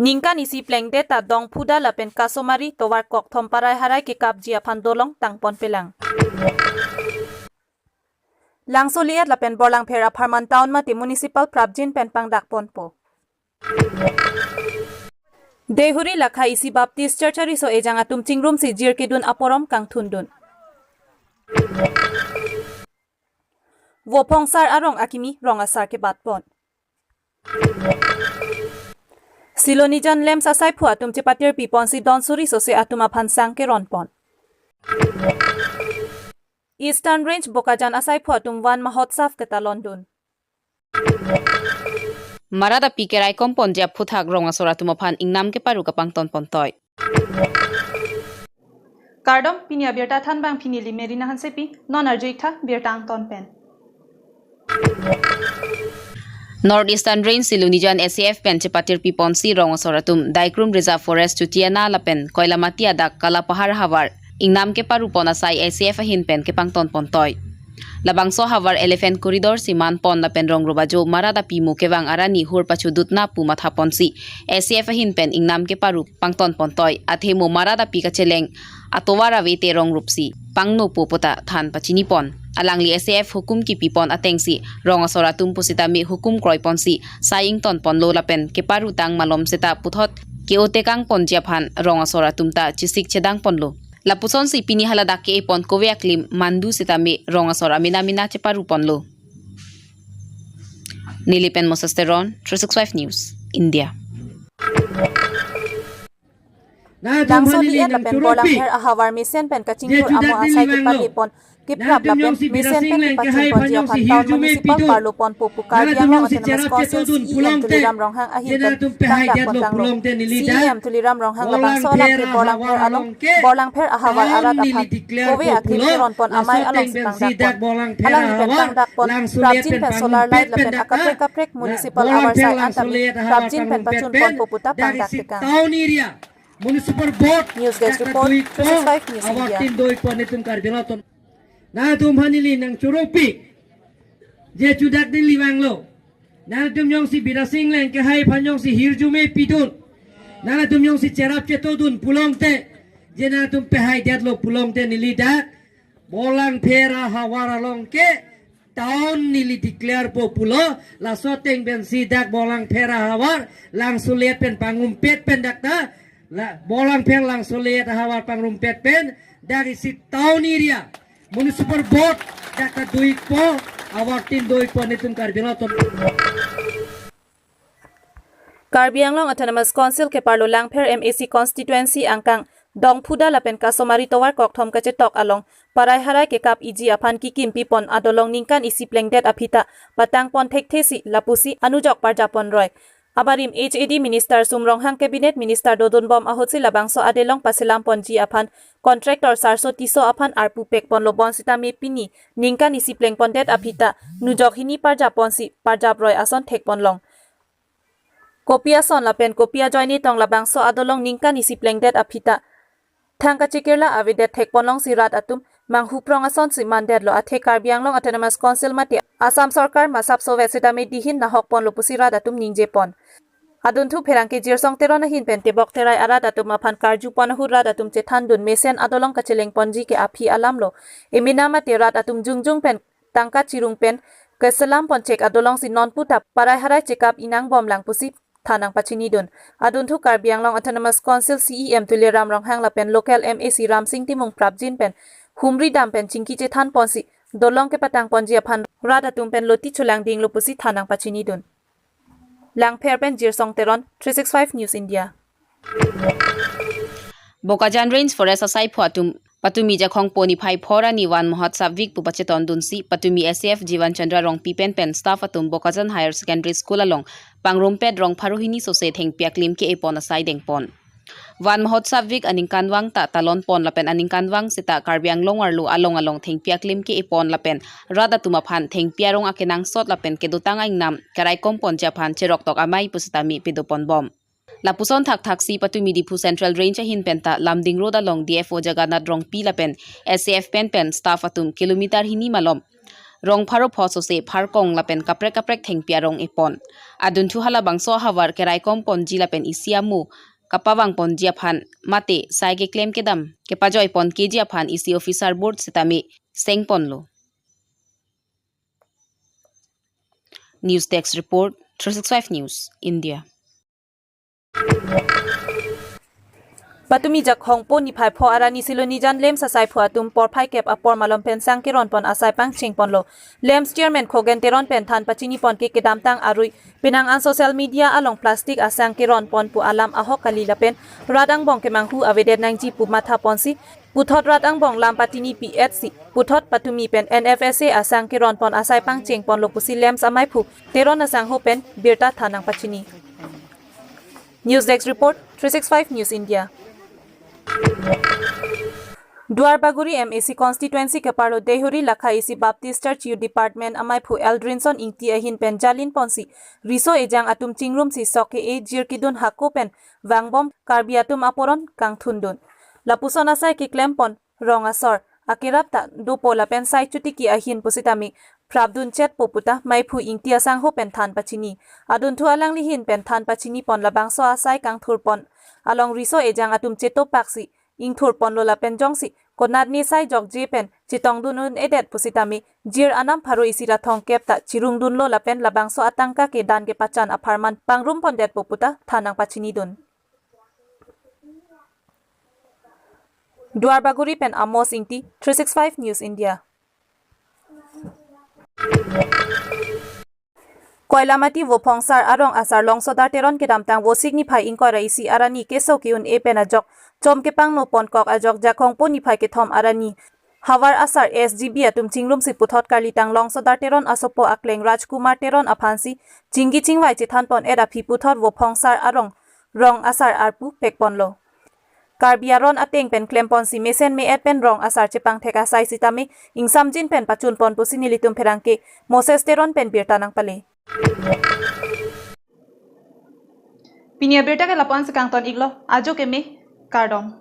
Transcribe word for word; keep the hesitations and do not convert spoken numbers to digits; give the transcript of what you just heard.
Ningkan isi plengdet ta Dongphuda lapen Kasomari tovar kokthom parai harai kekapji aphan dolong tangpon pelang. Langso le-et lapen Borlangpher apharman town mate municipal prapjin pen pangdakponpo. Deihori Lakha isi Baptist Church ariso ejang atum chingrumsi jir kedun aporom kangthundun. Vophong sar arong akimi rong asar kebatpon. Silonijan LAMPS asaiphu atum chepatir piponsi don suri sose atum aphan sang keronpon. Eastern Range Bokajan asaiphu atum Van Mahotsav ketalondun. Marat api keraikomponji aphuthak rong asor atum aphan ingnam keparu kapangtonpontoi. Kardom, pini abirta thanbang pini neli Merina Hansepi, non arju-ik tha birta angton pen. North Eastern Range Silonijan A C F pen chepatir piponsi rong asor atum Daikrum Reserve Forest Chutiana lapen Koilamati adak Kalapahar havar ingnam keparupon asai A C F ahin pen kepangtonpontoi. Labangso havar Elephant Corridor si manpon lapen rong rubajo marat api mo kevang arani hur pachudutna pu mathaponsi A C F ahin pen ingnam keparu pangtonpontoi. Athe mo marat api kacheleng atovar ave te rong rupsi pangnopo puta than pachinipon. Alangli A C F hukum kipipon atengsi rong asor atum pusitame hukum kroiponsi sai ingtonponlo lapen keparutang malom seta puthot ke-o tekangponji aphan rong asor atum ta chesik chedangponlo. Lapusonsi pini haladak ke-epon kove aklim mandu sitame rong asor amena mena cheparuponlo. Neli pen Moses Teron, three six five News, India. Nangtum Langso aphan neli le-et nang lapen choro pi. Borlangpher ahavar mesen pen kachingthur je amo chudak asai neli vanglo. Kepalipon, kiprap nangtum lapen jongsi mesen birasing pen leng kepachingponji kahai aphan jongsi town hirjume municipal pidun. Parlopon pu pu Karbi Nangtum Anglong jongsi Autonomous birasing Council chetodun C E M pulongte. Tuliram Ronghang ahin pen nangtum pehai pangdakpon detlo tanglo. Pulongte neli C E M dak Tuliram Ronghang labangso Borlangpher alangke ahavar Borlangpher along ke Borlangpher ahavar town arat neli aphan declare kove po akhim pulo. Keronpon amei alongsi pangdakpon. Laso atengsi dak Borlangpher ahavar alangli pen pangdakpon. Langso prapjin pen solar light lapen akaprek kaprek municipal ahavar sai antame prapjin pen pachunponpo puta pangdaktekang. Town area municipal board News Desk report, three six five News India. Nangtum aphan neli nang choro pi. Je chudak neli vanglo. Nangtum jongsi birasing leng kahai aphan jongsi hirjume pidun. Nangtum jongsi cherap chetodun pulongte. Je nangtum pehai detlo pulongte neli dak Borlangpher ahavar along ke town neli declare po pulo, laso ateng pensi dak Borlangpher ahavar langso le-et pen pangrumpet pen dak ta, la Borlangpher langso le-et ahavar pangrumpet pen dak isi town area municipal board dak ta doikpo, ahavar tin doikpo nangtum Karbi Anglong Auto- Karbi Anglong Autonomous Council keparlo Langpher M A C constituency angkang Dongphuda lapen Kasomari tovar kokthom kachetok along parai harai kekap iji aphan kikim pipon adolong ningkan isi plengdet aphi ta patangpon thekthesi lapusi anujok parjapon roi. Abarim H A D Minister Sum Ronghang, Cabinet Minister dodunbom ahutsi labangso adelong paselamponji aphan contractor Sarso Tisso aphan arpu pekponlo bonsitame pini ningkan isi plengpondet aphi ta nujok hini parjapponsi parjap roi ason thekponlong. Kopi ason lapen kopi ajoine tong labangso adolong ningkan isi plengdet aphi ta thang kachekirla avedet thekponlongsi rat atum manghuprong asonsi mandetlo, athe Karbi Anglong Autonomous Council mate Assam Sorkar masap sovet sitame dihin nahokponlo pusi rat atum ningjepon. Adunthu pherangke Jirsong Teron ahin pen Tebok Terai arat atum aphan karjupon ahut rat atum chethandun mesen adolong kachelengponji ke aphi alamlo. Emena mate rat atum jongjong pen tangka chirung pen keselamponchek adolongsi nonpu ta parai harai chekap inangbomlang pusi than nangpachinidun. Adunthu Karbi Anglong Autonomous Council C E M Tuliram Ronghang lapen local M A C Ramsing Timung prapjin pen humri dam pen chingki chethanponsi dolong kepatangponji aphan rat atum pen loti cholangdinglo pusi than nangpachinidun. Langpher pen Jirsong Teron, three six five News India. Bokajan Range Forest asaiphu atum patumi Jakhong po niphai pho arni Van Mahotsav Week pu pachetondunsi patumi A C F Jivan Chandra Rongpi pen pen staff atum Bokajan Higher Secondary School along pangrumpet rong pharo hini sose thengpi aklim ke-epon asai dengpon. Van Mahotsav Week aningkanvang ta talonpon lapen aningkanvang seta Karbi Anglong arlo along along thengpi aklim ke-epon lapen rat atum aphan thengpi arong akenangsot lapen kedotang aingnam keraikomponji aphan cheroktok amei pusitame pedoponbom. Lapuson thakthaksi patumi Diphu Central Range ahin penta Lumding Road along D F O Jagannath Rongpi lapen S A F pen pen staff atum kilometer hini malom rong pharo pho sose pharkong lapen kaprek kaprek thengpi arong epon. Adunthu halabangso ahavar keraikom ponji lapen isi amo kapavang ponji aphan mate sai keklem kedam kepajoi pon keji aphan isi officer board setame seng ponlo. News Desk Report, three six five News, India. Patumi Jakhong po niphai pho arni Silonijan LAMPS asaiphu atum porphai kep apor malom pen sang keron pon asai pangcheng ponlo. LAMPS Chairman Khogen Teron pen than pachini pon ke kedamtang arui penang an social media along plastic asang keron pon pu alam ahok kali lapen rat angbong kemanghu avedet nangji pu matha ponsi puthot rat angbong lam patini P H C puthot patumi pen N F S A asang keron pon asai pangcheng ponlo pusi LAMPS amaiphu Teron asangho pen birta than nangpachini. News Desk Report, three six five News India. Duarbagori M A C constituency keparlo Dehuri Lakha A C Baptist Church Youth Department amaiphu Eldrinson Ingti ahin pen jalin ponsi riso ejang atum chingrumsi sok ke-e jir kidun hako pen vangbom Karbi atum aporon kangthundun. Lapuson asai keklem pon rong asor akerap ta dopo lapen sai chotiki ahin pusitame prapdun chetpo puta maiphu Ingti asangho pen than pachini. Adunthu alangli ahin pen than pachini pon labangso asai kangthur pon along riso ejang atum cheto paksi ingthur ponlo lapen jongsi konatne sai jokje pen chetongdun un-edet pusitame jir anam pharo isi ra thomkep ta chirungdunlo lapen labangso atangka ke dan kepachan apharman pangrum pondetpo puta than nangpachinidun. Duarbagori pen Amos Ingti, three six five News India. Koilamati Vophongsar arong asar Longsodar Teron kedamtang Vosik niphai ingkoi ra isi arni keso ke-un-e pen ajok chom kepangno ponkok ajok Jakhong po niphai kethom arni havar asar S G B atum chingrumsi puthot karlitang Longsodar Teron asopo akleng Rajkumar Teron aphansi chingki chingvai chethan pon-et aphi puthot Vophongsar arong rong asar arpu pek ponlo. Karbi aron ateng pen klem ponsi mesen me-et pen rong asar chepangthek asai sitame ingsamjin pen pachun pon pusi nelitum pherangke Moses Teron pen birta nangpale. Pini abirta ke lapu-an si kangton iklo, ajo keme, kardom.